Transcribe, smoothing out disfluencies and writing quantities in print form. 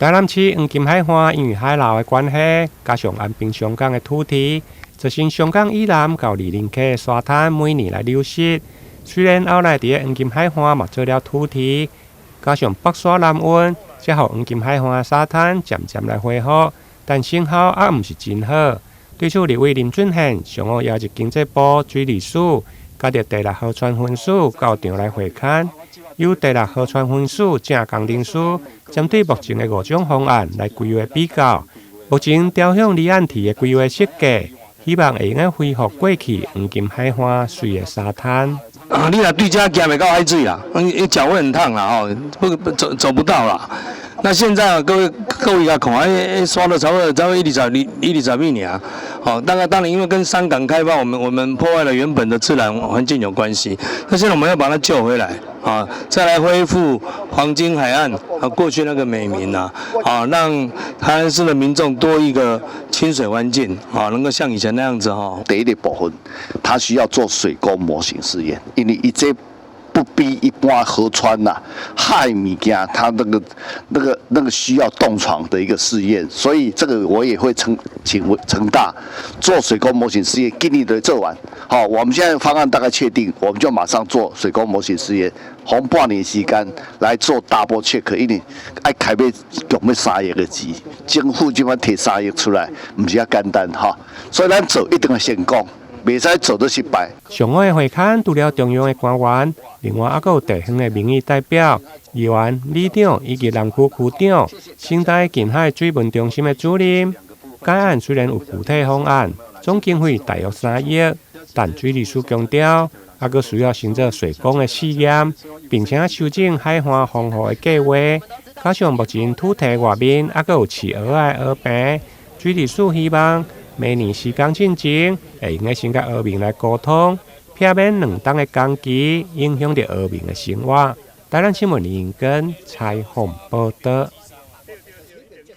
台南市黃金海岸因為海流的關係，加上安平上港的土堤，造成上港以南到二林溪的沙灘每年來流失。雖然後來佇黃金海岸嘛做了土堤，加上北沙南運，才予黃金海岸的沙灘漸漸來恢復，但成效猶毋是真好。對此，立委林俊憲上午邀集經濟部水利署，佮著第六河川分署到場來會勘，由第六河川分署正工程師針對目前的五種方案來規劃比較，目前朝向離岸堤的規劃設計，希望會用得恢復過去黃金海岸媠的沙灘。啊，你若對這行袂到海水啦，你腳會很燙啦，吼，不不走走不到啦。那現在各位各位來看，彼沙都差不多一二十米爾，好，大概當然因為跟三港開發，我們破壞了原本的自然環境有關係。那現在我們要把它救回來，啊，再來恢復黃金海岸啊過去那個美名啊，啊，讓台南市的民眾多一個親水環境，啊，能夠像以前那樣子哈。第一個部分，它需要做水溝模型試驗，因為伊這不比一般河川呐，海物件，它那個需要動床的一個試驗，所以這個我也會請成大做水溝模型試驗，今年都做完。好，我們現在方案大概確定，我們就馬上做水溝模型試驗，用半年時間來做 double check，因為愛開欲用欲3億的錢，政府這擺提三億出來，毋是遐簡單哈，所以咱做一定會成功。袂使做到失敗。上午的會勘除了中央的官員，另外猶閣有地方的民意代表、議員、里長以及南區區長、生態近海水文中心的主任。該案雖然有具體方案，總經費大約3億，但水利署強調，猶閣需要先做水工的試驗，並且修正海岸防護的計劃。加上目前土堤外面猶閣有飼蚵仔的蚵棚，水利署希望明年施工進前，會用得先佮漁民來溝通，避免2冬的工期影響著漁民的生活。台南新聞林根採訪報導。